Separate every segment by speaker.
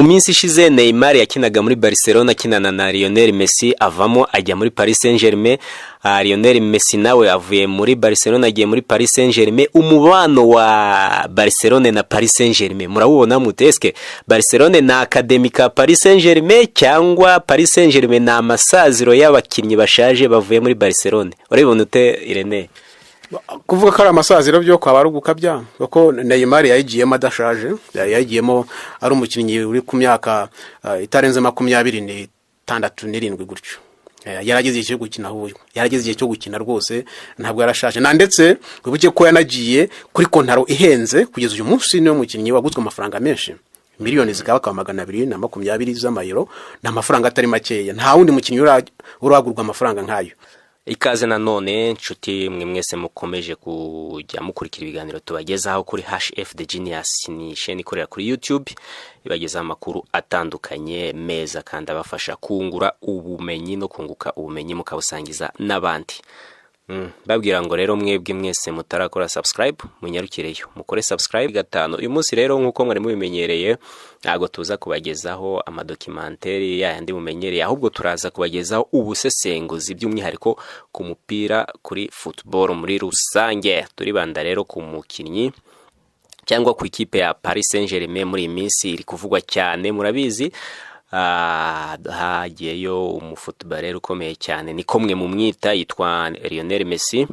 Speaker 1: Mu minsi ishize Neymar yakinaga muri Barcelona akinana na Lionel Messi, avamo ajya muri Paris Saint-Germain. Lionel Messi nawe avuye muri Barcelona agiye muri Paris Saint-Germain. Umubano wa Barcelona na Paris Saint-Germain murawubona mute? Eske Barcelona ni academy ka Paris Saint-Germain, cyangwa Paris Saint-Germain ni amasaziro y'abakinnyi bashaje bavuye muri Barcelona? Urabibona ute, Irene?
Speaker 2: Kuvuga ko ari amasaziro byo kwaba ari ugukabya, kuko Neymar yayigiyemo adashaje, yayigiyemo ari umukinnyi uri ku myaka itarenze 26, 27 gutyo. Yarageze igihe cyo gukina, ahubwo yarageze igihe cyo gukina rwose, ntabwo yarashaje. Na ndetse wibuke ko yanagiye kuri kontaro ihenze. Kugeza uyu munsi niwe mukinnyi waguzwe amafaranga menshi, miliyoni zikaba 220 z'amayero. Ni amafaranga atari makeya, nta wundi mukinnyi uragurwa amafaranga nk'ayo.
Speaker 1: Ikaze nanone, nshuti mwe mwese mukomeje kujya mukurikira ibiganiro tubagezaho kuri HF The Genius. Ni chaîne ikorera kuri YouTube, ibagezaho amakuru atandukanye meza kandi abafasha kungura ubumenyi no kunguka ubumenyi mukabusangiza n'abandi. Babwira ngo rero mwebwe mwese mutarakora subscribe, munyarukireyo mukore subscribe. Gatanu uyu munsi rero, nk'uko mwari mubimenyereye, ntabwo tuza kubagezaho amadocumentary yayandi mumenyereye, ahubwo turaza kubagezaho ubusesenguzi by'umwihariko ku mupira, kuri football muri rusange. Turibanda rero ku mukinnyi cyangwa ku ikipe ya Paris Saint-Germain. Muri iyi minsi iri kuvugwa cyane, murabizi. Hagiyeyo umufootballer ukomeye cyane, niko mwe mumwita, yitwa Lionel Messi.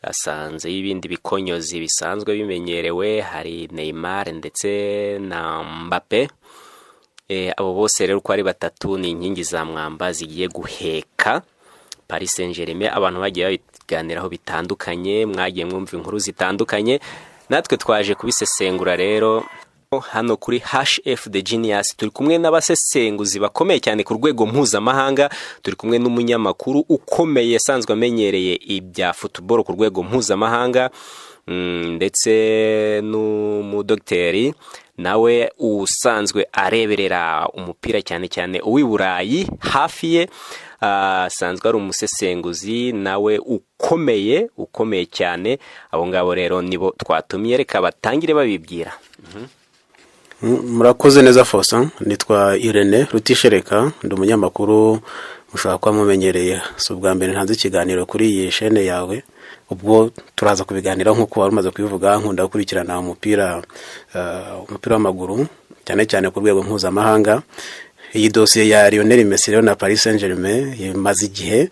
Speaker 1: Asanze y'ibindi bikonyozi bisanzwe bimenyerewe, hari Neymar ndetse na Mbappe. Abo bose rero uko ari batatu ni inkingi za mwamba zigiye guheka Paris Saint-Germain. Abantu bagiye babiganiraho bitandukanye, mwagiye mwumva inkuru zitandukanye, natwe twaje kubisesengura rero hano kuri HF The Genius. Turi kumwe n'abasesenguzi bakomeye cyane ku rwego mpuzamahanga, turi kumwe n'umunyamakuru ukomeye asanzwe amenyereye ibya football ku rwego mpuzamahanga, ndetse n'umudogiteri nawe usanzwe areberera umupira, cyane cyane uw'i Burayi hafi ye, asanzwe ari umusesenguzi nawe ukomeye, ukomeye cyane. Abo ngabo rero nibo twatumiye, reka batangire babibwira.
Speaker 2: Murakoze neza, Faustin. Nitwa Irene Rutishereka, ndi umunyamakuru mushobora kuba mumenyereye. Si ubwa mbere ntanze ikiganiro kuri iyi chaîne yawe. Ubwo turaza kubiganiraho nk'uko wari umaze kubivuga. Nkunda gukurikirana umupira w'amaguru, cyane cyane ku rwego mpuzamahanga. Iyi dosiye ya Lionel Messi rero na Paris Saint-Germain imaze igihe,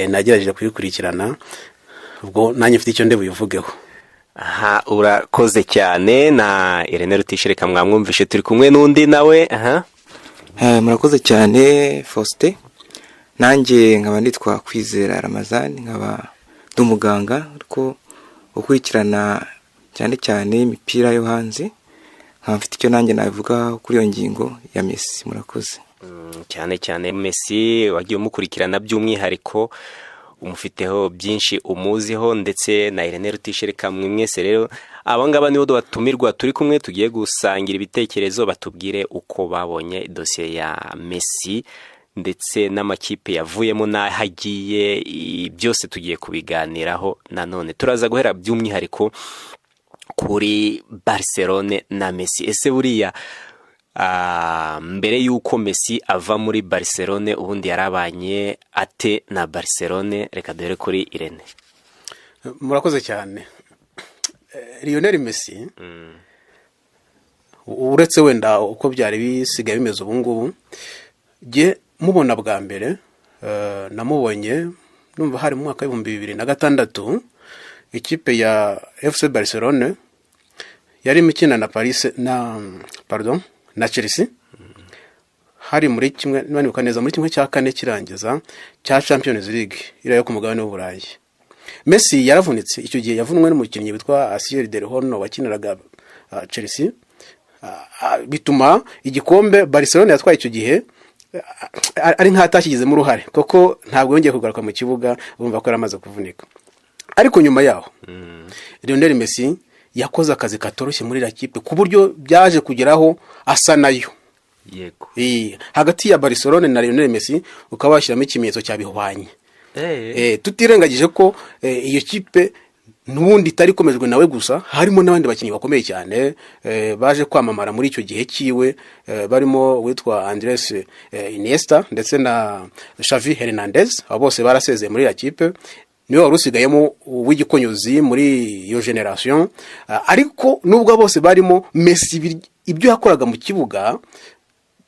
Speaker 2: nagerageje kuyikurikirana. Ubwo nanjye mfite icyo ndi buyivugeho.
Speaker 1: Aha, urakoze cyane. Na Irene Rutishereka mwamwumvishe, turi kumwe n'undi nawe aha.
Speaker 3: Murakoze cyane, Faustin. Nanjye nkaba nitwa Kwizera Ramazani, nkaba ndi umuganga ariko ukurikirana cyane cyane imipira yo hanze, nkaba mfite icyo nanjye nabivuga kuri iyo ngingo ya Messi. Murakoze.
Speaker 1: Cyane cyane Messi wagiye umukurikirana by'umwihariko, umufiteho byinshi umuziho, ndetse na Irene Rutishereka. Mwe mwese rero, aba ngaba nibo batumirwa turi kumwe, tugiye gusangira ibitekerezo, batubwire uko babonye dosiye ya Messi ndetse n'amakipe yavuyemo n'aho agiye. Byose tugiye kubiganiraho. Nanone turaza guhera by'umwihariko kuri Barcelone na Messi. Ese buriya mbere y'uko Messi ava muri Barcelone, ubundi yarabanye ate na Barcelone? Reka duhere kuri Irene.
Speaker 2: Murakoze cyane. Lionel Messi, uretse wenda uko byari bisigaye bimeze ubu ngubu, jye mubona bwa mbere, namubonye numva hari mu mwaka w'2006, ikipe ya FC Barcelone yarimo ikina na Paris, na, pardon, na Chelsea. Hari muri kimwe, niba nibuka neza, muri 1/4 kirangiza cya Champions League iriya yo ku mugabane w'Uburayi. Messi yaravunitse icyo gihe, yavunwe n'umukinnyi witwa Asier Del Horno wakiniraga Chelsea, bituma igikombe Barcelona yatwaye icyo gihe ari nk'atakigizemo uruhare, kuko ntabwo yongeye kugaruka mu kibuga, bumva ko yari amaze kuvunika. Ariko nyuma yaho Lionel Messi yakoze akazi katoroshye muri iriya kipe, ku buryo byaje kugeraho asa nayo. Hagati ya Barcelone na Lionel Messi ukaba washyiramo ikimenyetso cya bihwanye. Tutirengagije ko iyo kipe N'ubundi itari ikomejwe nawe gusa, harimo n'abandi bakinnyi bakomeye cyane baje kwamamara muri icyo gihe cyiwe, barimo uwitwa Andres Iniesta ndetse na Xavi Hernandez. Abo bose barasezeye muri iriya kipe, niwe wari usigayemo w'igikonyuzi muri iyo génération. Ariko nubwo bose barimo, Messi ibyo yakoraga mu kibuga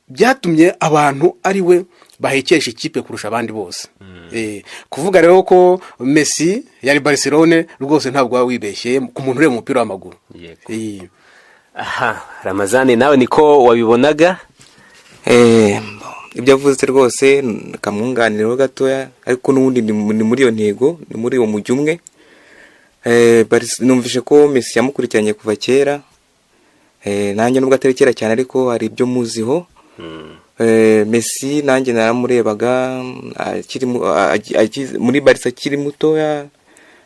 Speaker 2: byatumye abantu ari we bahekesha ikipe kurusha abandi bose. Kuvuga rero ko Messi yari Barcelone rwose ntabwo waba wibeshye ku muntu ureba umupira w'amaguru.
Speaker 1: Yego. Aha Ramazani, nawe niko wabibonaga?
Speaker 3: Ibyo avuze rwose kamwunganireho gatoya, ariko n'ubundi ni muri iyo ntego, ni muri uwo mujyi umwe. Numvise ko Messi yamukurikiranye kuva kera. Nanjye nubwo atari kera cyane, ariko hari ibyo muziho. Messi nanjye naramurebaga akiri muri Barca, akiri mutoya,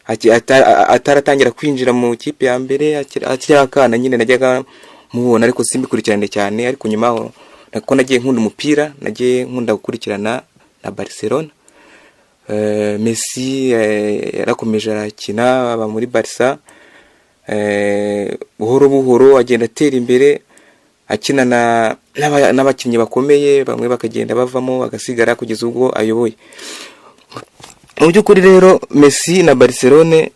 Speaker 3: ataratangira kwinjira mu kipe ya mbere, akiri akana nyine najyaga mubona, ariko simbikurikirane cyane. Ariko nyuma aho nako nagiye nkunda umupira, nagiye nkunda gukurikirana na Barcelona. Messi yarakomeje arakina, aba muri Barca. Buhoro buhoro agenda atera imbere, akina n'abakinnyi bakomeye, bamwe bakagenda bavamo bagasigara kugeza ubwo ayoboye. Mu by'ukuri rero, Messi na Barcelone,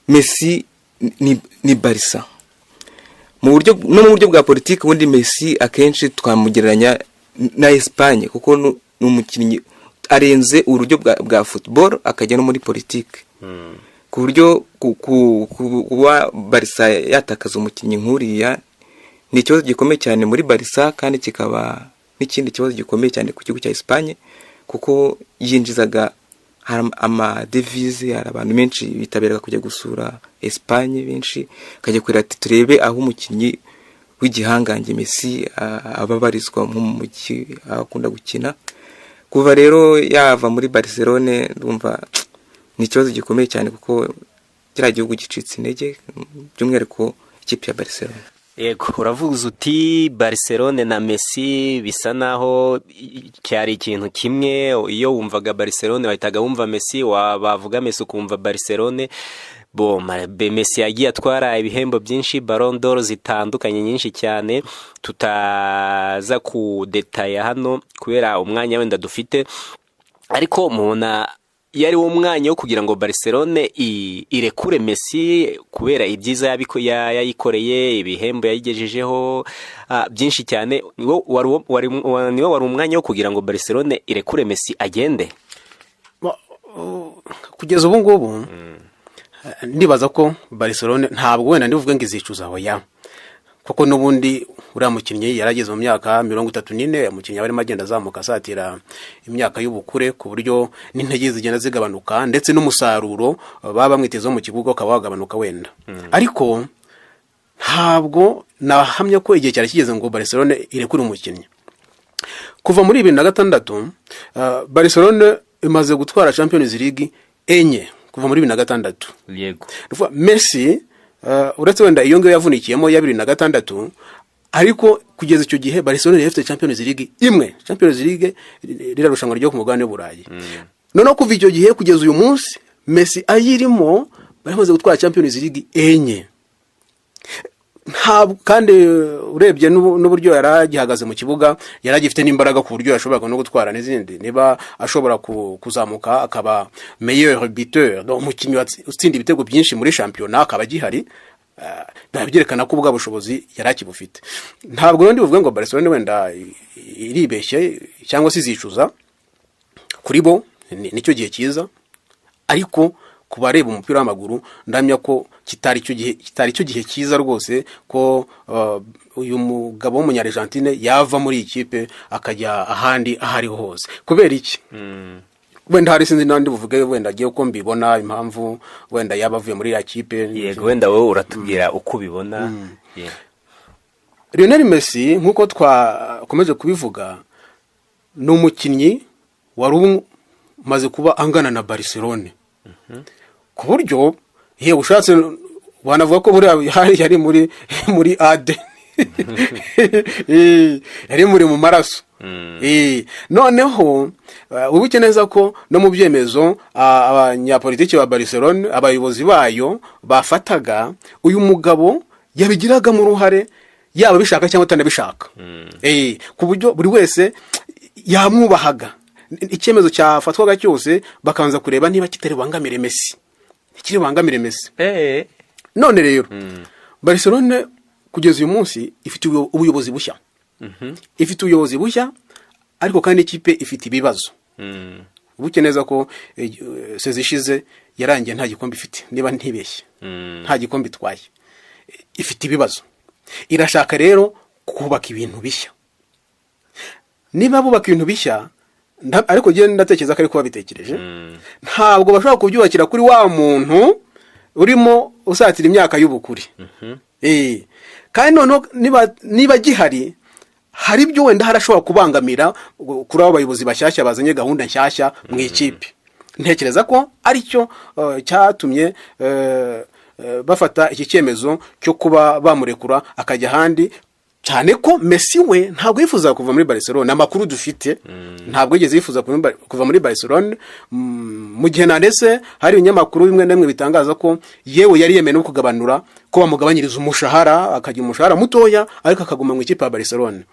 Speaker 3: Messi ni Barca mu buryo no mu buryo bwa politiki. Ubundi Messi akenshi twamugereranya na Espagne, kuko ni umukinnyi arenze uburyo bwa football akajya no muri politiki, ku buryo kuba Barca yatakaza umukinnyi nk'uriya ni ikibazo gikomeye cyane muri Barca, kandi kikaba n'ikindi kibazo gikomeye cyane ku gihugu cya Espagne, kuko yinjizaga, hari amadevize, hari abantu benshi bitabiraga kujya gusura Espagne, benshi bakajya kureba ati: "Turebe aho umukinnyi w'igihangange Messi aba abarizwa nko mu mujyi aho akunda gukina." Kuva rero yava muri Barcelone, ndumva ni ikibazo gikomeye cyane, kuko kiriya gihugu gicitse intege, by'umwihariko ikipe ya Barcelone.
Speaker 1: Yego, uravuze uti Barcelone na Messi bisa naho cyari ikintu kimwe. Iyo wumvaga Barcelone wahitaga wumva Messi, wabavuga Messi ukumva Barcelone. Bo Messi yagiye atwara ibihembo byinshi, Ballon d'Or zitandukanye nyinshi cyane, tutaza kudetaya hano kubera umwanya wenda dufite. Ariko mubona yari wo mwanya wo kugira ngo Barcelone irekure Messi kubera ibyiza yayikoreye, ibihembo yayigejejeho byinshi cyane? Niwo wari umwanya wo kugira ngo Barcelone irekure Messi agende?
Speaker 2: Kugeza ubu ngubu ndibaza ko Barcelone ntabwo wenda ndibuvuge ngo izicuza, oya, kuko n'ubundi uriya mukinnyi yarageze mu myaka 34. Umukinnyi aba arimo agenda azamuka asatira imyaka y'ubukure, ku buryo n'intege zigenda zigabanuka, ndetse n'umusaruro baba bamwitezeho mu kibuga ukaba wagabanuka wenda. Ariko ntabwo nahamya ko igihe cyari kigeze ngo Barcelone irekure umukinnyi. Kuva muri 2006, Barcelone imaze gutwara Champions League enye, kuva muri 2006. Messi, uretse wenda iyo ngiyo yavunikiyemo ya 2006, ariko kugeza icyo gihe Barcelona yari ifite Champions League imwe, Champions League ririya rushanwa ryo ku mugabane w'Uburayi. Noneho kuva icyo gihe kugeza uyu munsi Messi ayirimo, bari bamaze gutwara Champions League enye. Ntabwo kandi urebye n'uburyo yari agihagaze mu kibuga, yari agifite n'imbaraga ku buryo yashoboraga no gutwara n'izindi. Niba ashobora kuzamuka akaba meilleur buteur, donc umukinnyi utsinda ibitego byinshi muri shampiyona, akaba agihari, biba byerekana ko ubwa bushobozi yari akibufite. Ntabwo rero ndi buvuge ngo Barcelona wenda iribeshye cyangwa se izicuza. Kuri bo nicyo gihe cyiza, ariko ku bareba umupira w'amaguru ndamya ko kitari icyo gihe, kitari icyo gihe cyiza rwose ko uyu mugabo w'Umunyargentine yava muri iyi kipe akajya ahandi aho ariho hose. Kubera iki? Wenda hari, sinzi n'andi buvuge, wenda agiye uko mbibona, impamvu wenda yaba avuye muri iriya kipe.
Speaker 1: Yego, wenda wowe uratubwira uko ubibona. Yeah.
Speaker 2: Lionel Messi, nk'uko twakomeje kubivuga, ni umukinnyi wari umaze kuba angana na Barcelone, ku buryo yewe ushatse wanavuga ko buriya hari yari muri ADN, yari muri mu maraso. Noneho wibuke neza ko no mu byemezo abanyapolitiki ba Barcelone, abayobozi bayo bafataga, uyu mugabo yabigiragamo uruhare, yaba abishaka cyangwa atanabishaka, ku buryo buri wese yamwubahaga. Icyemezo cyafatwaga cyose bakabanza kureba niba kitari bubangamire Messi, kiri bubangamire Messi. None rero Barcelone kugeza uyu munsi ifite ubuyobozi bushya, ifite ubuyobozi bushya, ariko kandi ikipe ifite ibibazo. Wibuke neza ko saison ishize yarangiye nta gikombe ifite, niba ntibeshye, nta gikombe itwaye. Ifite ibibazo, irashaka rero kubaka ibintu bishya. Niba bubaka ibintu bishya, ariko njye ndatekereza ko ariko babitekereje, ntabwo bashobora kubyubakira kuri wa muntu urimo usatira imyaka y'ubukure. Kandi noneho niba gihari, hari ibyo wenda harashobora kubangamira kuri abo bayobozi bashyashya bazanye gahunda nshyashya mu ikipe. Ntekereza ko aricyo cyatumye bafata iki cyemezo cyo kuba bamurekura akajya ahandi, cyane ko Messi we ntabwo yifuza kuva muri Barcelone. Amakuru dufite, ntabwo yigeze yifuza kuva muri Barcelone. Mu gihe na ndetse hari ibinyamakuru bimwe na bimwe bitangaza ko yewe yari yemeye no kugabanura, ko bamugabanyiriza umushahara, akagira umushahara mutoya ariko akaguma mu ikipe ya Barcelone.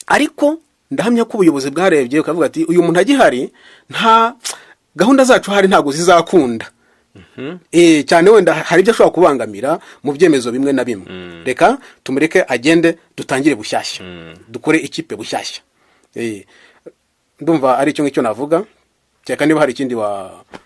Speaker 2: Ariko ndahamya ko ubuyobozi bwarebye bukavuga ati: "Uyu muntu agihari, nta gahunda zacu hari, ntabwo zizakunda." Cyane wenda hari ibyo ashobora kubangamira mu byemezo bimwe na bimwe, reka tumureke agende, dutangire bushyashya, dukore ikipe bushyashya. Ndumva ari icyo ngicyo navuga, kereka niba hari ikindi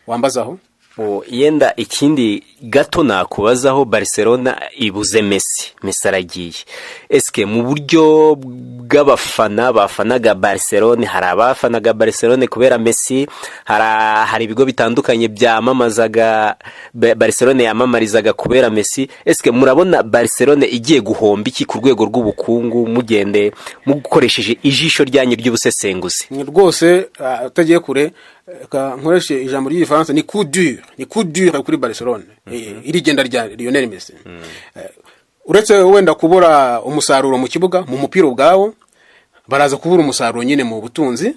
Speaker 2: wambazaho.
Speaker 1: Oh, yenda ikindi gato nakubazaho: Barcelona ibuze Messi, Messi aragiye. Eske mu buryo bw'abafana bafanaga Barcelona, hari abafanaga Barcelona kubera Messi, hari ibigo bitandukanye byamamazaga Barcelona, yamamarizaga kubera Messi. Eske murabona Barcelona igiye guhomba iki ku rwego rw'ubukungu, mugende mukoresheje ijisho ryanyu ry'ubusesenguzi?
Speaker 2: Rwose utagiye kure, reka nkoreshe ijambo ry'igifaransa: ni coup dur, ni coup dur kuri Barcelone, iri genda rya Lionel Messi. Uretse wenda kubura umusaruro mu kibuga, mu mupira ubwawo, baraza kubura umusaruro nyine mu butunzi.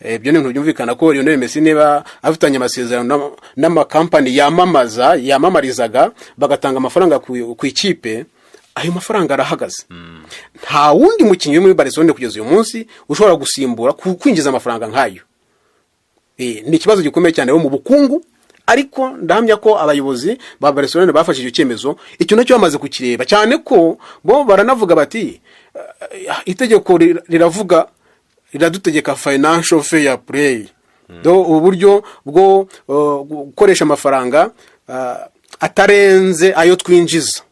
Speaker 2: Ibyo ni ibintu byumvikana ko Lionel Messi niba afitanye amasezerano n'amakampani yamamaza, yamamarizaga, bagatanga amafaranga ku ikipe, ayo mafaranga arahagaze. Nta wundi mukinnyi uri muri Barcelone kugeza uyu munsi ushobora gusimbura kwinjiza amafaranga nk'ayo. Ni ikibazo gikomeye cyane mu bukungu, ariko ndahamya ko abayobozi ba Barcelone bafashe icyo cyemezo, icyo nacyo bamaze kukireba, cyane ko bo baranavuga bati: "Itegeko riravuga, riradutegeka financial fair play." Do uburyo bwo gukoresha amafaranga atarenze ayo twinjiza,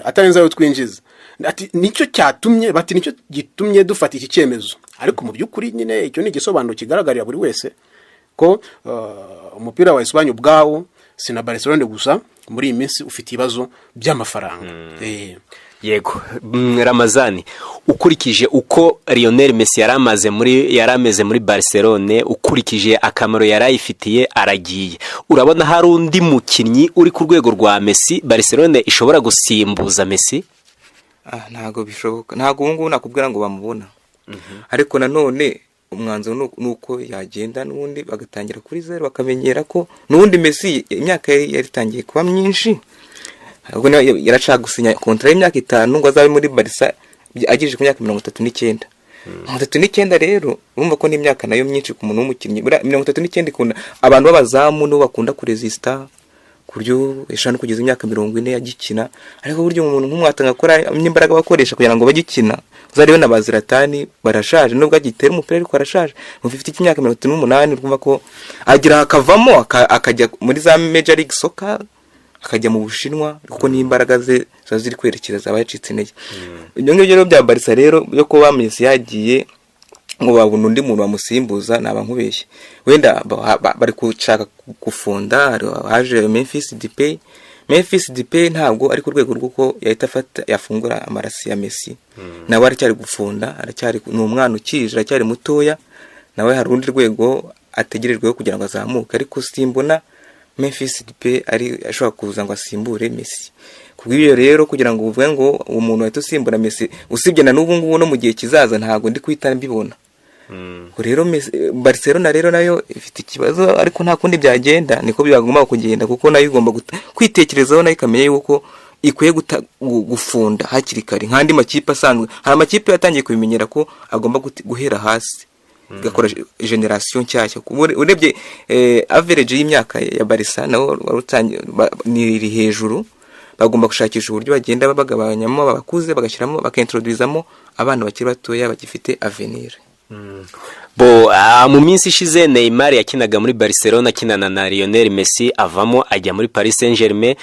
Speaker 2: atarenze ayo twinjiza. Ati nicyo cyatumye, bati nicyo gitumye dufata iki cyemezo. Ariko mu by'ukuri nyine icyo ni igisobanuro kigaragarira buri wese ko umupira wa Espagne ubwawo, si na Barcelone gusa, muri iyi minsi ufite ibibazo by'amafaranga.
Speaker 1: Yego. Ramazani, ukurikije uko Lionel Messi yari ameze muri Barcelone, ukurikije akamaro yari ayifitiye, aragiye, urabona hari undi mukinnyi uri ku rwego rwa Messi Barcelone ishobora gusimbuza Messi?
Speaker 3: Ntabwo bishoboka, ntabwo ubu ngubu nakubwira ngo bamubona. Ariko nanone umwanzuro ni uko yagenda n'ubundi bagatangira kuri zeru, bakamenyera ko n'ubundi Messi imyaka ye yari itangiye kuba myinshi. Ahubwo nawe yarashaka gusinya kontara y'imyaka 5 ngo azabe muri Barça agejeje ku myaka 39. 39 rero, urumva ko n'imyaka nayo myinshi ku muntu w'umukinnyi. Buriya 39 ikunda abantu b'abazamu, nibo bakunda kurezisita ku buryo eshanu kugeza imyaka 40 agikina. Ariko buryo umuntu nk'umwatanga akora n'imbaraga bakoresha kugira ngo bagikina, uzarebe na ba Zlatan barashaje, nubwo agitera umupira ariko arashaje. Mu ufite imyaka 38, urumva ko agira akavamo akajya muri za Major League Soccer, akajya mu Bushinwa, kuko n'imbaraga ze ziba ziri kwerekeza, aba yacitse intege. Ibyo ngibyo rero bya Barça rero, byo kuba Messi yagiye ngo babona undi muntu bamusimbuza, naba nkubeshye. Wenda bari gushaka gufunda, haje Memphis Depay. Memphis Depay ntabwo ari ku rwego rw'uko yahita afata yafungura amaraso ya Messi. Nawe aracyari gufunda, aracyari ni umwana ukije, aracyari mutoya. Nawe hari urundi rwego ategerejweho kugira ngo azamuke, ariko simbona Memphis Depay ari ashobora kuza ngo asimbure Messi. Kubw'ibyo rero, kugira ngo uvuge ngo uwo muntu wahita usimbura Messi, usibye na n'ubu ngubu no mu gihe kizaza, ntabwo ndi guhita mbibona. Ubwo rero Barcelona rero nayo ifite ikibazo, ariko nta kundi byagenda, niko byagomba kugenda, kuko nayo igomba kwitekerezaho, nayo ikamenya yuko ikwiye gufunda hakiri kare nk'andi makipe asanzwe. Hari amakipe yatangiye kubimenyera ko agomba guhera hasi, igakora génération nshyashya. Kuba urebye average y'imyaka ya Barca nawo wari utangiye ni iri hejuru. Bagomba gushakisha uburyo bagenda bagabanyamo abakuze, bagashyiramo, bakintroduizamo abana bakiri batoya bagifite avenir.
Speaker 1: Bo mu minsi ishize Neymar yakinaga muri Barcelona akinana na Lionel Messi, avamo ajya muri Paris Saint-Germain.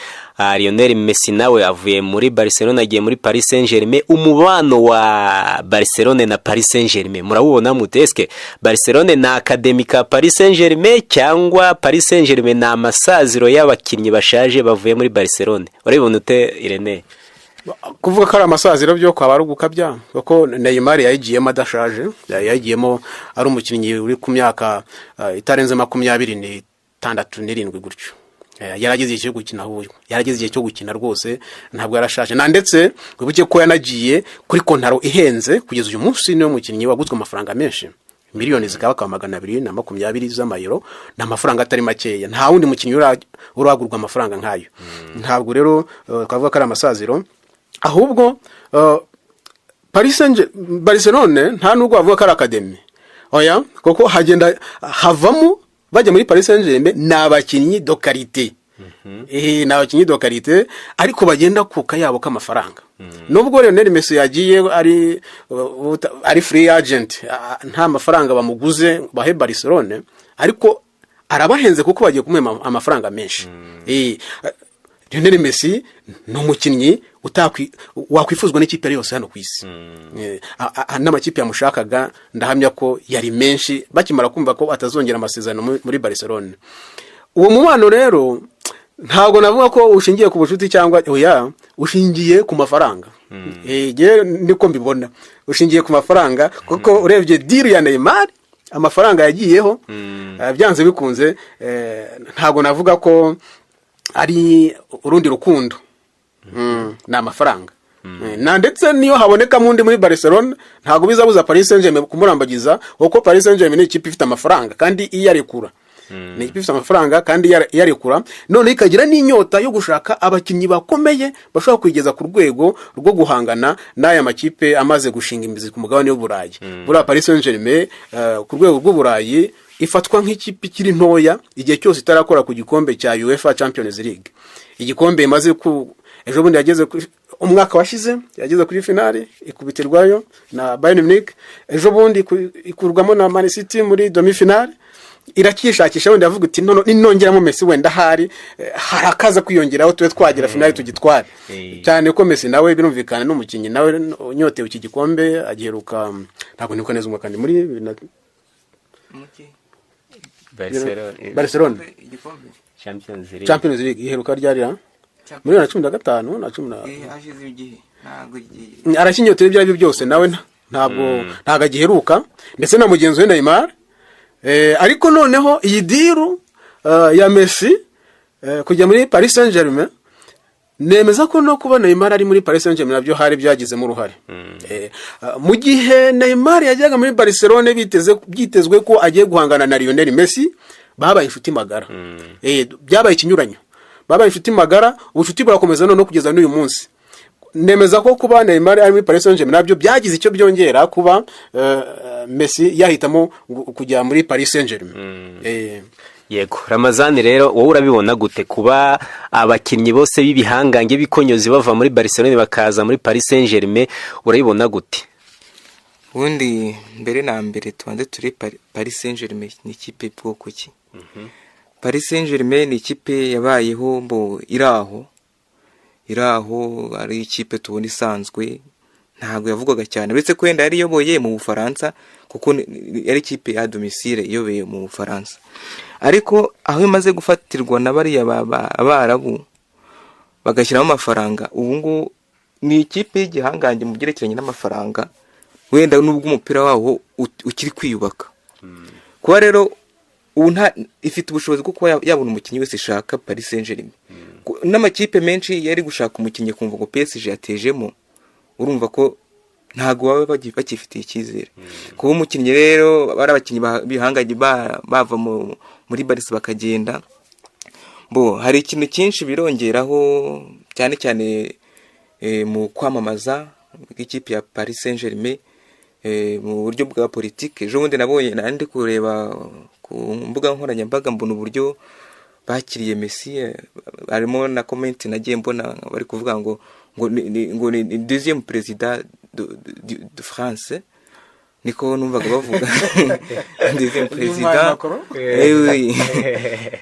Speaker 1: Lionel Messi nawe avuye muri Barcelona agiye muri Paris Saint-Germain. Umubano wa Barcelona na Paris Saint-Germain murawubona mute? Eske Barcelona ni academy ka Paris Saint-Germain, cyangwa Paris Saint-Germain ni amasaziro y'abakinnyi bashaje bavuye muri Barcelona? Urabibona ute, Irene?
Speaker 2: Kuvuga ko ari amasaziro byo kwaba ari ugukabya, kuko Neymar yayigiyemo adashaje, yayigiyemo ari umukinnyi uri ku myaka itarenze 26, 27 gutyo. Yarageze igihe cyo gukina, ahubwo yarageze igihe cyo gukina rwose, ntabwo yarashaje. Na ndetse wibuke ko yanagiye kuri kontaro ihenze. Kugeza uyu munsi niwe mukinnyi waguzwe amafaranga menshi, miliyoni zikaba 220 z'amayero. Ni amafaranga atari makeya, nta wundi mukinnyi uragurwa amafaranga nk'ayo. Ntabwo rero twavuga ko ari amasaziro, ahubwo Paris Saint Barcelone nta nubwo bavuga ko ari academy, oya, kuko hagenda havamo bajya muri Paris Saint-Germain ni abakinnyi de qualité, ni abakinnyi de qualité, ariko bagenda ku kayabo k'amafaranga. Nubwo Lionel Messi yagiye ari free agent, nta mafaranga bamuguze bahe Barcelone, ariko arabahenze kuko bagiye kumuha amafaranga menshi. Lionel Messi ni umukinnyi wakwifuzwa n'ikipe ari yose hano ku isi. N'amakipe yamushakaga ndahamya ko yari menshi bakimara kumva ko atazongera amasezerano muri Barcelone. Uwo mubano rero ntabwo navuga ko ushingiye ku bucuti cyangwa oya, ushingiye ku mafaranga. Njye niko mbibona, ushingiye ku mafaranga, kuko urebye deal ya Neymar, amafaranga yagiyeho, byanze bikunze ntabwo navuga ko ari urundi rukundo. Ni amafaranga. Na ndetse niyo habonekamo undi muri Barcelona, ntabwo bizabuza Paris Saint-Germain kumurambagiza, kuko Paris Saint-Germain ni ikipe ifite amafaranga kandi iyarekura, ni ikipe ifite amafaranga kandi iyarekura, noneho ikagira n'inyota yo gushaka abakinnyi bakomeye bashobora kuyigeza ku rwego rwo guhangana n'aya makipe amaze gushinga imizi ku mugabane w'Uburayi. Buriya Paris Saint-Germain ku rwego rw'Uburayi ifatwa nk'ikipe ikiri ntoya igihe cyose itarakora ku gikombe cya UEFA Champions League, igikombe imaze ku ejo bundi yageze kuri, umwaka washize yageze kuri finale ikubitirwayo na Bayern Munich, ejo bundi ikurwamo na Man City muri demi finale. Iracyishakisha, wenda yavuga iti "Nono ninongeramo Messi, wenda ahari hari akaza kwiyongeraho, tube twagira finale tugitware." Cyane ko Messi nawe birumvikana n'umukinnyi nawe unyotewe iki gikombe, agiheruka, ntabwo nibuka neza umwaka, ni muri Barcelona
Speaker 1: Champions League.
Speaker 2: Champions League iheruka ryari ra? Muri 2015 na cumi na
Speaker 3: Hashize igihe, ntabwo igihe.
Speaker 2: Arakinyotewe ibyo ari byo byose, nawe ntabwo agiheruka, ndetse na mugenzi we Neymar. Ariko noneho iyi deal ya Messi kujya muri Paris Saint-Germain, nemeza ko no kuba Neymar ari muri Paris Saint-Germain nabyo hari byagizemo uruhare. Mu gihe Neymar yajyaga muri Barcelone byitezwe ko agiye guhangana na Lionel Messi, babaye inshuti magara. Byabaye ikinyuranyo, babaye inshuti magara, ubucuti burakomeza noneho kugeza n'uyu munsi. Nemeza ko kuba Neymar ari muri Paris Saint-Germain nabyo byagize icyo byongera kuba Messi yahitamo kujya muri Paris Saint-Germain.
Speaker 1: Yego, Ramazani, rero wowe urabibona gute kuba abakinnyi bose b'ibihangange b'ikonyozi bava muri Barcelone bakaza muri Paris Saint-Germain? Urabibona gute?
Speaker 3: Ubundi mbere na mbere tubanze turi Paris Saint-Germain ni ikipe bwoko ki? Paris Saint-Germain ni ikipe yabayeho mbo iraho ari ikipe tubona isanzwe, ntabwo yavugwaga cyane, uretse ko wenda yari iyoboye mu Bufaransa, kuko yari ikipe ya domicile iyoboye mu Bufaransa. Ariko aho imaze gufatirwa na bariya Abarabu bagashyiramo amafaranga, ubu ngubu ni ikipe y'igihangange mu byerekeranye n'amafaranga, wenda nubwo umupira wawo ukiri kwiyubaka. Kuba rero Ubu nta ifite ubushobozi bwo kuba yabona umukinnyi wese ishaka Paris Saint-Germain. N'amakipe menshi yari gushaka umukinnyi kumva ngo PSG yatejemo, urumva ko ntabwo baba bakifitiye icyizere kuba umukinnyi. Rero bari abakinnyi bihangaye bava muri Barca bakagenda, bo hari ikintu cyinshi birongeraho, cyane cyane mu kwamamaza bw'ikipe ya Paris Saint-Germain, mu buryo bwa politike. Ejo bundi nabonye nari ndi kureba ku mbuga nkoranyambaga, mbona uburyo bakiriye Messi, harimo na comment nagiye mbona bari kuvuga ngo ni deuxième président de France, niko numvaga bavuga, deuxième président.
Speaker 2: Macron?
Speaker 3: Oui.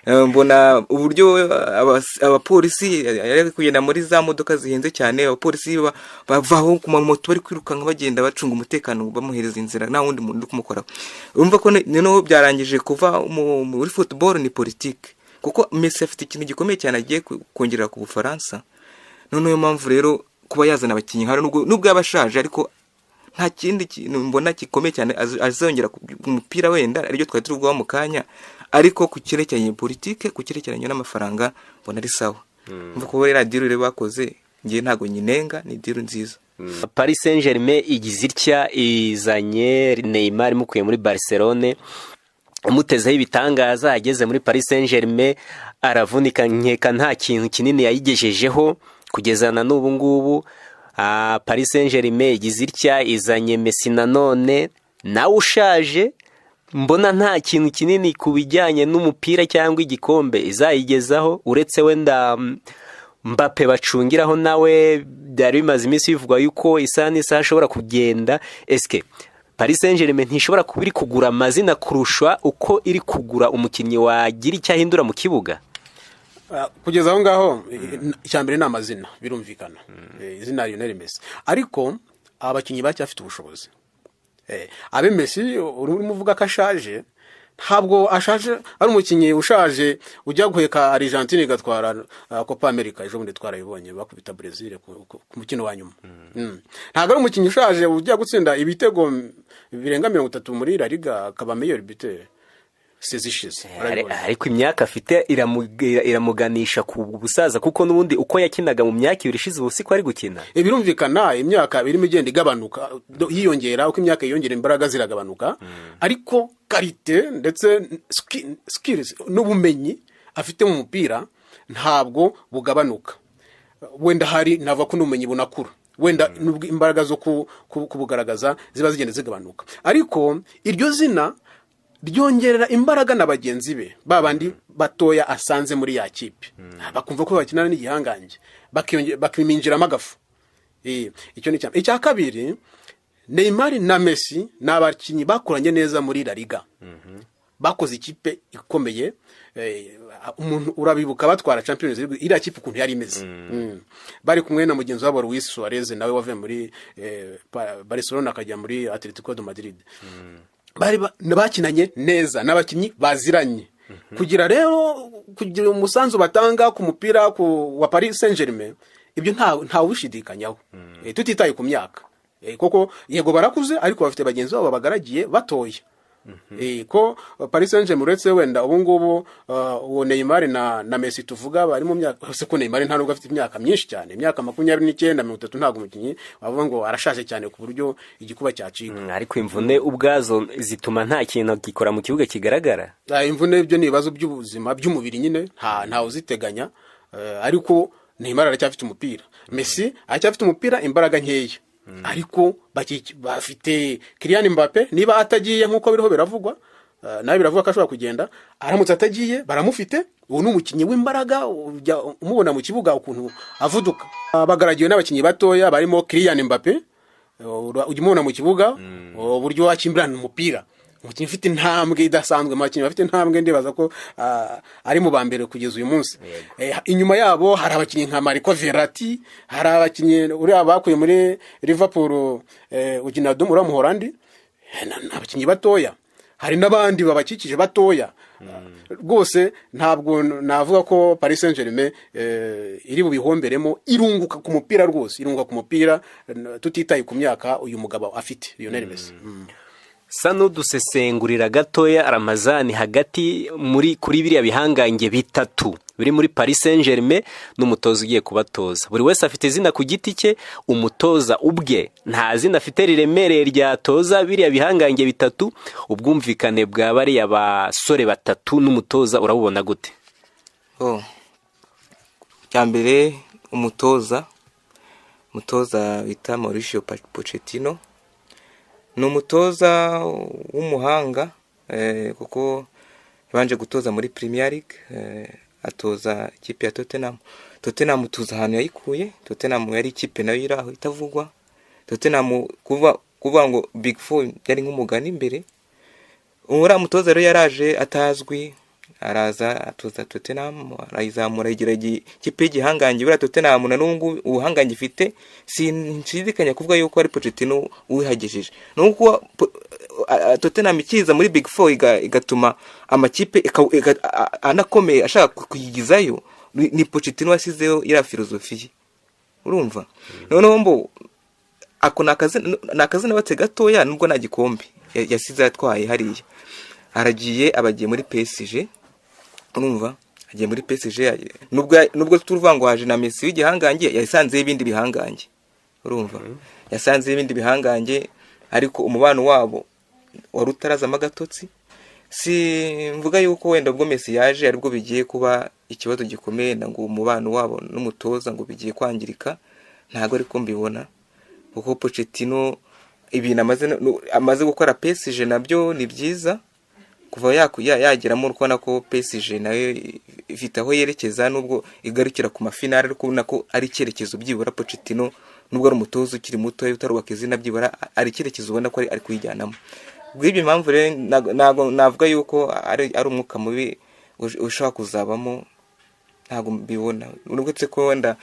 Speaker 3: Mbona uburyo abapolisi yari kugenda muri za modoka zihenze cyane, abapolisi bavaho ku mamoto bari kwirukanka, bagenda bacunga umutekano, bamuhereza inzira, nta wundi muntu uri kumukoraho. Urumva ko noneho byarangije kuva muri football, ni politike, kuko Messi afite ikintu gikomeye cyane agiye kongerera ku Bufaransa. Noneho niyo mpamvu rero kuba yazana abakinnyi nka nubwo yaba ashaje, ariko nta kindi kintu mbona gikomeye cyane azongera ku mupira, wenda aribyo twari turi kuvugaho mu kanya. Ariko ku cyerekeranye politike, ku cyerekeranye n'amafaranga, mbona ari sawa. Mva kuba rero deal rero bakoze, ngiye ntabwo nyinenga, ni deal nziza.
Speaker 1: Paris Saint-Germain igize itya izanye Neymar imukuye muri Barcelone, imutezeho ibitangaza. Ageze muri Paris Saint-Germain aravunika, nkeka nta kintu kinini yayigejejeho kugeza na n'ubu ngubu. Paris Saint-Germain igize itya izanye Messi nanone nawe ushaje, mbona nta kintu kinini ku bijyanye n'umupira cyangwa igikombe izayigezaho, uretse wenda Mbappe bacungiraho, nawe byari bimaze iminsi bivugwa yuko isaha n'isaha ashobora kugenda. Eske Paris Saint-Germain ntishobora kuba iri kugura amazina kurusha uko iri kugura umukinnyi wagira icyo ahindura mu kibuga?
Speaker 2: Kugeza aho ngaho, icya mbere ni amazina, birumvikana. Izina Lionel Messi, ariko abakinnyi bacyafite ubushobozi. Abe Messi urimo uvuga ko ashaje, ntabwo ashaje, ari umukinnyi ushaje ujya guheka Argentine igatwara Copa America. Ejo bundi twarabibonye bakubita Brazil ku mukino wa nyuma. Ntabwo ari umukinnyi ushaje ujya gutsinda ibitego birenga 30 muri La Liga, akaba meilleur buteur saison ishize. Warabibonye.
Speaker 1: Ariko imyaka afite iramuganisha ku busaza, kuko n'ubundi uko yakinaga mu myaka 2 ishize ubu siko ari gukina.
Speaker 2: Birumvikana, imyaka irimo igenda igabanuka, yiyongera, uko imyaka yiyongera imbaraga ziragabanuka, ariko qualité ndetse skills n'ubumenyi afite mu mupira ntabwo bugabanuka. Wenda hari nava ko n'ubumenyi bunakura, wenda nubwo imbaraga zo kubugaragaza ziba zigenda zigabanuka, ariko iryo zina ryongerera imbaraga na bagenzi be, ba bandi batoya asanze muri ya kipe, bakumva ko bakinana n'igihangange, bakiminjiramo agafu. Icyo ni icya kabiri. Neymar na Messi ni abakinnyi bakoranye neza muri La Liga, bakoze ikipe ikomeye. Umuntu urabibuka batwara Champions League, iriya kipe ukuntu yari imeze. Bari kumwe na mugenzi wabo Luis Suarez, nawe wavuye muri Barcelona akajya muri Atletico de Madrid. Bari bakinanye neza, n'abakinnyi baziranye. Kugira rero kugira umusanzu batanga ku mupira wa Paris Saint-Germain, ibyo nta ubishidikanyaho. Tutitaye ku myaka. Koko yego barakuze, ariko bafite bagenzi babo babagaragiye batoya. Ko Paris Saint-Germain, uretse wenda ubu ngubu uwo Neymar na Messi tuvuga bari mu myaka, se ko Neymar nta nubwo afite imyaka myinshi cyane, imyaka 29, 30, ntabwo umukinnyi wavuga ngo arashaje cyane ku buryo igikuba cyacika.
Speaker 1: Ariko imvune ubwazo zituma nta kintu gikora mu kibuga kigaragara.
Speaker 2: Imvune byo ni ibibazo by'ubuzima by'umubiri nyine, ntawe uziteganya. Ariko Neymar aracyafite umupira, Messi aracyafite umupira, imbaraga nkeya, ariko bafite Kylian Mbappe. Niba atagiye nk'uko biriho biravugwa, nawe biravuga ko ashobora kugenda, aramutse atagiye baramufite. Uwo ni umukinnyi w'imbaraga, ujya umubona mu kibuga ukuntu avuduka. Bagaragiwe n'abakinnyi batoya barimo Kylian Mbappe. Ujya umubona mu kibuga uburyo wakimburana umupira, umukinnyi ufite intambwe idasanzwe. Mu bakinnyi bafite intambwe ndibaza ko ari mu ba mbere kugeza uyu munsi. Inyuma yabo hari abakinnyi nka Marco Verratti, hari abakinnyi uriya bakuye muri Liverpool, Wijnaldum, uriya Muholandi. Ni abakinnyi batoya, hari n'abandi babakikije batoya. Rwose ntabwo navuga ko Paris Saint-Germain iri bubihomberemo, irunguka ku mupira rwose, irunguka ku mupira, tutitaye ku myaka uyu mugabo afite, Lionel Messi.
Speaker 1: Sa n'udusesengurira gatoya, Ramazani, hagati muri kuri biriya bihangange bitatu biri muri Paris Saint Germain n'umutoza ugiye kubatoza. Buri wese afite izina ku giti cye, umutoza ubwe nta zina afite riremereye ryatoza biriya bihangange bitatu. Ubwumvikane bwa bariya basore batatu n'umutoza urabubona gute?
Speaker 3: Oh. Cya mbere, umutoza bita Mauricio Pochettino ni umutoza w'umuhanga, kuko yabanje gutoza muri Premier League, atoza ikipe ya Tottenham. Tottenham tuzi ahantu yayikuye. Tottenham yari ikipe nayo iri aho itavugwa. Tottenham kuva kuvuga ngo Big Four byari nk'umugani imbere. Uriya mutoza rero yaraje atazwi, araza atoza Tottenham, arayizamura, igira ikipe y'igihangange. Buriya Tottenham na n'ubu ngubu ubuhangange ifite, sinshidikanya kuvuga yuko ari Pochettino uwihagejeje. Nuko Tottenham ikiza muri Big Four igatuma amakipe anakomeye ashaka kuyigizayo, ni Pochettino wasizeho iriya filozofi ye, urumva. Noneho mbo ako ni akazina batse gatoya, nubwo nta gikombe yasize atwaye hariya. Aragiye, abagiye muri PSG, urumva, agiye muri PSG, nubwo turuvuga ngo haje na Messi w'igihangange, yasanzeho ibindi bihangange, urumva, yasanzeho ibindi bihangange, ariko umubano wabo wari utarazamo agatotsi. Si mvuga yuko wenda ubwo Messi yaje aribwo bigiye kuba ikibazo gikomeye, na ngo umubano wabo n'umutoza ngo bigiye kwangirika, ntabwo ariko mbibona, kuko Pochettino ibintu amaze gukora PSG nabyo ni byiza. Kuva yageramo, uri kubona ko PSG nayo ifite aho yerekeza, nubwo igarukira ku mafinale, ariko ubona ko ari icyerekezo byibura. Pochettino, nubwo ari umutoza ukiri muto utarubaka izina, byibura ari icyerekezo ubona ko ari kuyijyanamo. Bw'ibyo mpamvu rero ntabwo navuga yuko ari umwuka mubi ushobora kuzabamo, ntabwo mbibona. Uretse ko wenda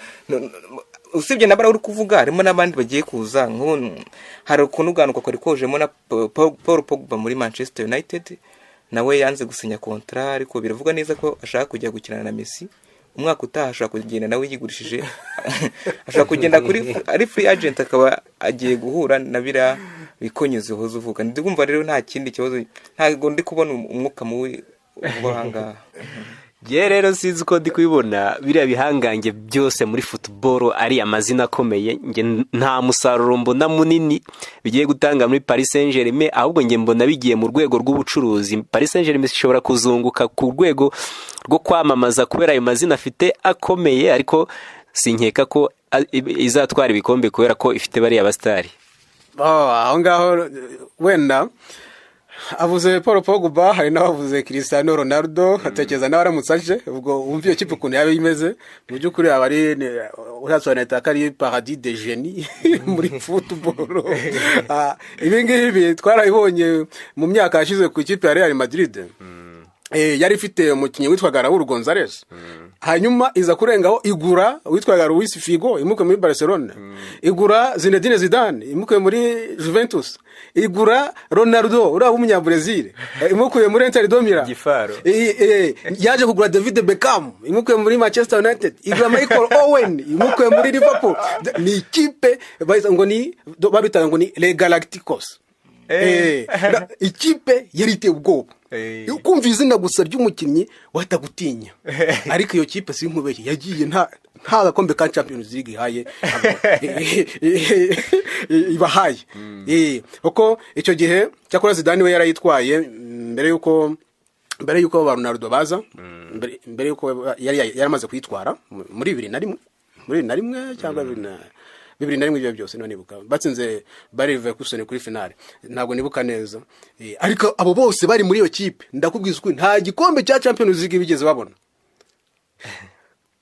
Speaker 3: usibye na bariya uri kuvuga, harimo n'abandi bagiye kuza. Nk'ubu hari ukunuganuka kwari kojemo na Paul Pogba muri Manchester United, nawe yanze gusinya contrat, ariko biravuga neza ko ashaka kujya gukina na Messi umwaka utaha. Ashobora kugenda nawe yigurishije, ashobora kugenda kuri ari free agent, akaba agiye guhura na biriya bikonyezi uhoze uvuga. Ndi kumva rero nta kindi kibazo, ntabwo ndi kubona umwuka mubi uva aha ngaha.
Speaker 1: Njye rero sinzi uko ndi kubibona. Biriya bihangange byose muri football ari amazina akomeye, njye nta musaruro mbona munini bigiye gutanga muri Paris Saint Germain. Ahubwo njye mbona bigiye mu rwego rw'ubucuruzi. Paris Saint Germain ishobora kuzunguka ku rwego rwo kwamamaza kubera ayo mazina afite akomeye, ariko sinkeka ko izatwara ibikombe kubera ko ifite bariya basitari.
Speaker 2: Oh, aho ngaho wenda avuze Paul Pogba, hari n'abavuze Cristiano Ronaldo, atekereza nawe aramutse aje, ubwo wumva iyo kipe ukuntu yaba imeze. Mu by'ukuri aba ari urasobanura ko ari paradis de génie muri football. Ibi ngibi twarabibonye mu myaka yashize ku ikipe ya Real Madrid. Yari ifite umukinnyi witwaga Raul Gonzalez, hanyuma iza kurengaho igura witwaga Luis Figo imukuye muri Barcelona, igura Zinedine Zidane imukuye muri Juventus, igura Ronaldo uriya w'umunyabrazil imukuye muri Inter de Milan.
Speaker 1: Gifaro.
Speaker 2: Yaje kugura David Beckham imukuye muri Manchester United, igura Michael Owen imukuye muri Liverpool. Ni ikipe bayita ngo ni babitaga ngo ni Les Galacticos. Ikipe yari iteye ubwoba. Kumva izina gusa ry'umukinnyi wahita gutinya. Ariko iyo kipe, si nkubeshye, yagiye nta gakombe ka Champions League ihaye ibahaye. Kuko icyo gihe cyakora Zidane we yarayitwaye mbere yuko ba Ronaldo baza, mbere yuko yari yaramaze kuyitwara muri 2001, muri 2001 cyangwa 2001, ibyo byose niba nibuka batsinze Bayer Leverkusen kuri finale, ntabwo nibuka neza. Ariko abo bose bari muri iyo kipe, ndakubwiza ukuri, nta gikombe cya Champions League bigeze babona.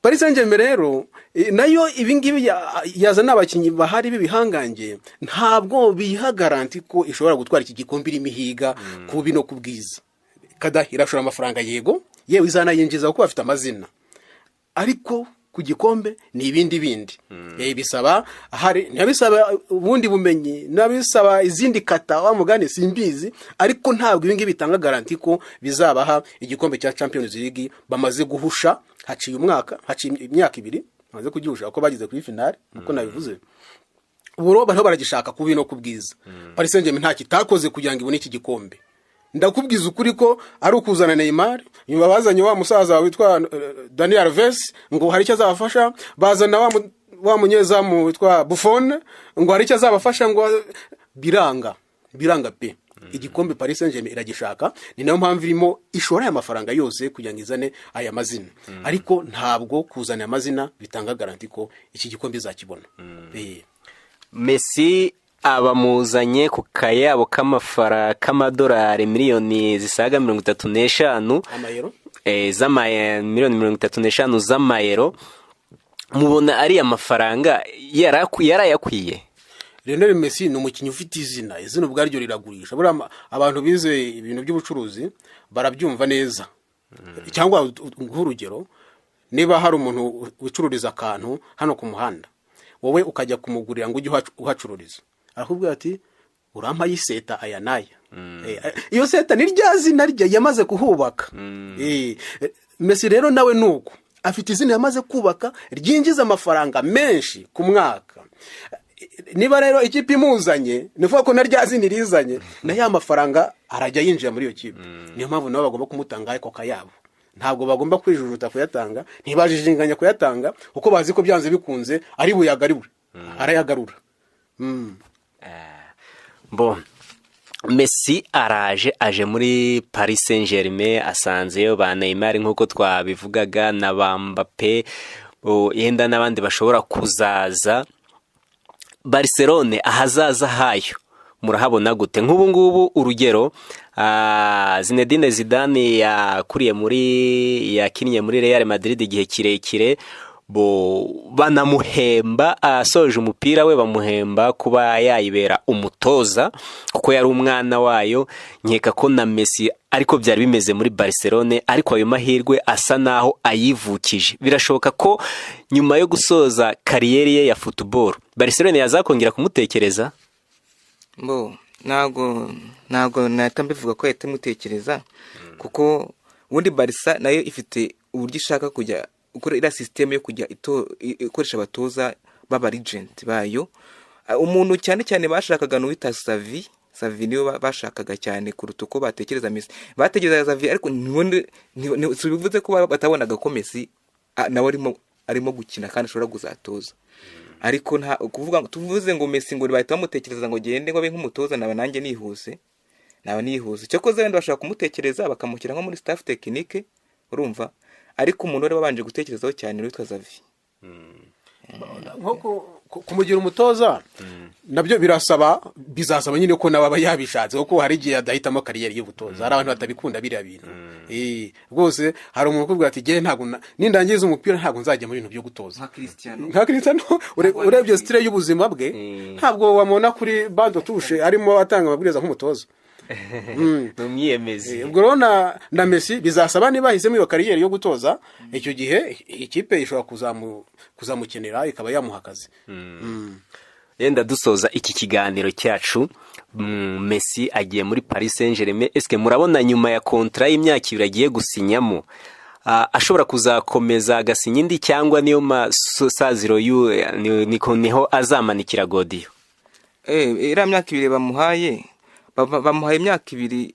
Speaker 2: Paris Saint-Germain rero nayo ibi ngibi yazana abakinnyi bahari b'ibihangange, ntabwo biha garantie ko ishobora gutwara iki gikombe irimo ihiga ku bubi no ku bwiza. Kada irashora amafaranga, yego, yewe izanayinjiza kuko bafite amazina, ariko ku gikombe ni ibindi bindi. Bisaba hari bisaba ubundi bumenyi, bisaba izindi kata wa mugani simbizi, ariko ntabwo ibi ngibi bitanga garantie ko bizabaha igikombe cya Champions League bamaze guhusha. Haciye umwaka, haciye imyaka 2 bamaze kugihusha, kuko bageze kuri finale uko nabivuze. Ubu rero bariho baragishaka ku no ku bwiza. Paris Saint-Germain nta kitakoze kugira ngo ibone iki gikombe. Ndakubwiza ukuri ko ari ukuzana Neymar, nyuma bazanye wa musaza witwa Daniel Alves ngo hari icyo azabafasha, bazana wa munyezamu witwa Buffon ngo hari icyo azabafasha, ngo biranga, biranga pe. Igikombe Paris Saint-Germain iragishaka, ni nayo mpamvu irimo ishora aya mafaranga yose kugira ngo izane aya mazina. Ariko ntabwo kuzana aya mazina bitanga garantie ko iki gikombe izakibona.
Speaker 1: Messi abamuzanye ku kayabo k'amadolari miliyoni zisaga 35.
Speaker 2: Amayero.
Speaker 1: Miliyoni 35 z'amayero. Mubona ariya mafaranga yarayakwiye?
Speaker 2: Lionel Messi ni umukinnyi ufite izina, izina ubwaryo riragurisha. Buriya abantu bize ibintu by'ubucuruzi barabyumva neza. Cyangwa nk'urugero, niba hari umuntu ucururiza akantu hano ku muhanda, wowe ukajya kumugurira ngo ujye uhacururiza, arakubwira ati: "Urampa y'iseta aya n'aya." Iyo seta ni rya zina rye yamaze kuhubaka. Messi rero nawe ni uko, afite izina yamaze kubaka ryinjiza amafaranga menshi ku mwaka. Niba rero ikipe imuzanye, ni ukuvuga ko na rya zina irizanye, na ya mafaranga arajya yinjira muri iyo kipe. Niyo mpamvu nabo bagomba kumutanga ako kayabo. Ntabwo bagomba kwijujuta kuyatanga, ntibajijinganya kuyatanga, kuko bazi ko byanze bikunze ari buyagarure, arayagarura.
Speaker 1: Bo Messi araje, aje muri Paris Saint-Germain, asanzeyo ba Neymar nk'uko twabivugaga na ba Mbappe, yenda n'abandi bashobora kuzaza. Barcelone ahazaza hayo murahabona gute? Nk'ubu ngubu urugero, Zinedine Zidane yakuriye muri, yakinnye muri Real Madrid igihe kirekire, bo banamuhemba asoje umupira we, bamuhemba kuba yayibera umutoza kuko yari umwana wayo. Nkeka ko na Messi ariko byari bimeze muri Barcelone, ariko ayo mahirwe asa naho ayivukije. Birashoboka ko nyuma yo gusoza carrière ye ya football Barcelone yazakongera kumutekereza?
Speaker 3: Bo ntabwo nahita mbivuga ko yahita imutekereza, kuko ubundi Barça nayo ifite uburyo ishaka kujya ukora iriya système yo kujya ikoresha abatoza b'aba legend bayo. Umuntu cyane cyane bashakaga ni uwita Xavi. Xavi niwe bashakaga cyane kuruta uko batekereza Messi. Batekerezaga Xavi, ariko si bivuze ko batabonaga ko Messi nawe arimo gukina kandi ashobora kuzatoza. Ariko nta kuvuga ngo tuvuze ngo Messi ngo bahita bamutekereza ngo gende ngo abe nk'umutoza, naba nanjye nihuse, naba nihuse. Cyakoze wenda bashobora kumutekereza bakamushyira nko muri staff technique, urumva. Ariko umuntu wari wabanje gutekerezaho cyane ni uwitwa Xavi.
Speaker 2: Nko kumugira umutoza nabyo birasaba, bizasaba nyine ko nawe aba yabishatse, kuko hari igihe adahitamo carrière y'ubutoza. Hari abantu batabikunda biriya bintu. Rwose hari umuntu ukubwira ati: "Jye ntabwo nindangiza umupira ntabwo nzajya mu bintu byo gutoza."
Speaker 3: Nka Cristiano.
Speaker 2: Nka Cristiano, urebye style y'ubuzima bwe, ntabwo wamubona kuri banc de touche arimo atanga amabwiriza nk'umutoza.
Speaker 1: Ni umwiyemezi.
Speaker 2: Ubwo rero na Messi bizasaba, niba ahisemo iyo carrière yo gutoza, icyo gihe ikipe ishobora kuzamukenera ikaba yamuha akazi.
Speaker 1: Yenda dusoza iki kiganiro cyacu, Messi agiye muri Paris Saint-Germain. Eske murabona nyuma ya contrat y'imyaka 2 agiye gusinyamo, ashobora kuzakomeza agasinya indi, cyangwa niyo masaziro niho azamanikira godiyo?
Speaker 3: Iriya myaka 2 bamuhaye, bamuhaye imyaka 2.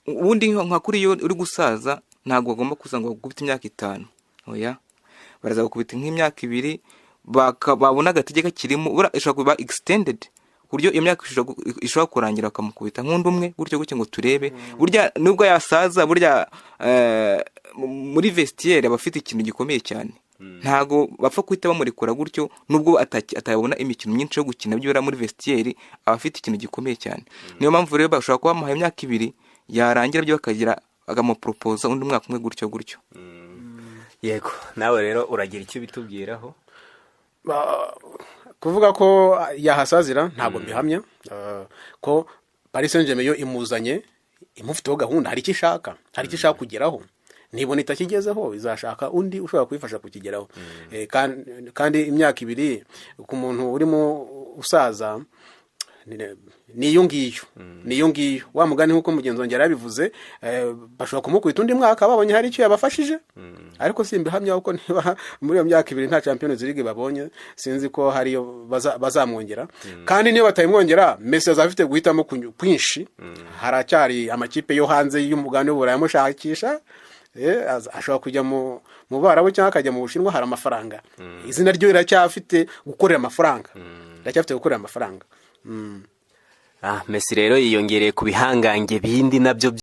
Speaker 3: Ubundi nka kuri iyo uri gusaza, ntabwo bagomba kuza ngo bagukubite imyaka 5, oya. Baraza gukubita nk'imyaka 2, babona agatege kakirimo, buriya ishobora kuba extended, ku buryo iyo myaka ishobora kurangira bakamukubita nk'undi umwe gutyo gutyo, ngo turebe. Burya nubwo yasaza, burya muri vestiaire aba afite ikintu gikomeye cyane. Ntago bapfa guhita bamurekura gutyo, nubwo atabona imikino myinshi yo gukina. Byibura muri vestiaire aba afite ikintu gikomeye cyane. Niyo mpamvu rero bashobora kuba bamuhaye imyaka 2, yarangira byo bakagira bakamuporopoza undi mwaka umwe gutyo gutyo.
Speaker 1: Yego, nawe rero uragira icyo bitubwiraho?
Speaker 2: Kuvuga ko yahasazira ntabwo mbihamya. Ko Paris Saint-Germain yo imuzanye imufiteho gahunda, hari icyo ishaka, hari icyo ishaka kugeraho. Nibona itakigezeho, izashaka undi ushobora kuyifasha kukigeraho. Kandi imyaka 2 ku muntu urimo usaza. Ni iyo ngiyo, ni iyo ngiyo wa mugani nk'uko mugenzi wanjye yarabivuze. Bashobora kumukubita undi mwaka babonye hari icyo yabafashije, ariko simbihamya, kuko niba muri iyo myaka 2 nta Champions League babonye, sinzi ko hariyo bazamwongera. Kandi niyo batayimwongera, Messi azaba afite guhitamo kwinshi. Haracyari amakipe yo hanze y'umugabane w'Uburayi amushakisha. Ashobora kujya mu Barabu cyangwa akajya mu Bushinwa, hari amafaranga. Izina ryo riracyafite gukorera amafaranga, riracyafite gukorera amafaranga.
Speaker 1: Ah, Messi rero yiyongereye ku bihangange bindi nabyo.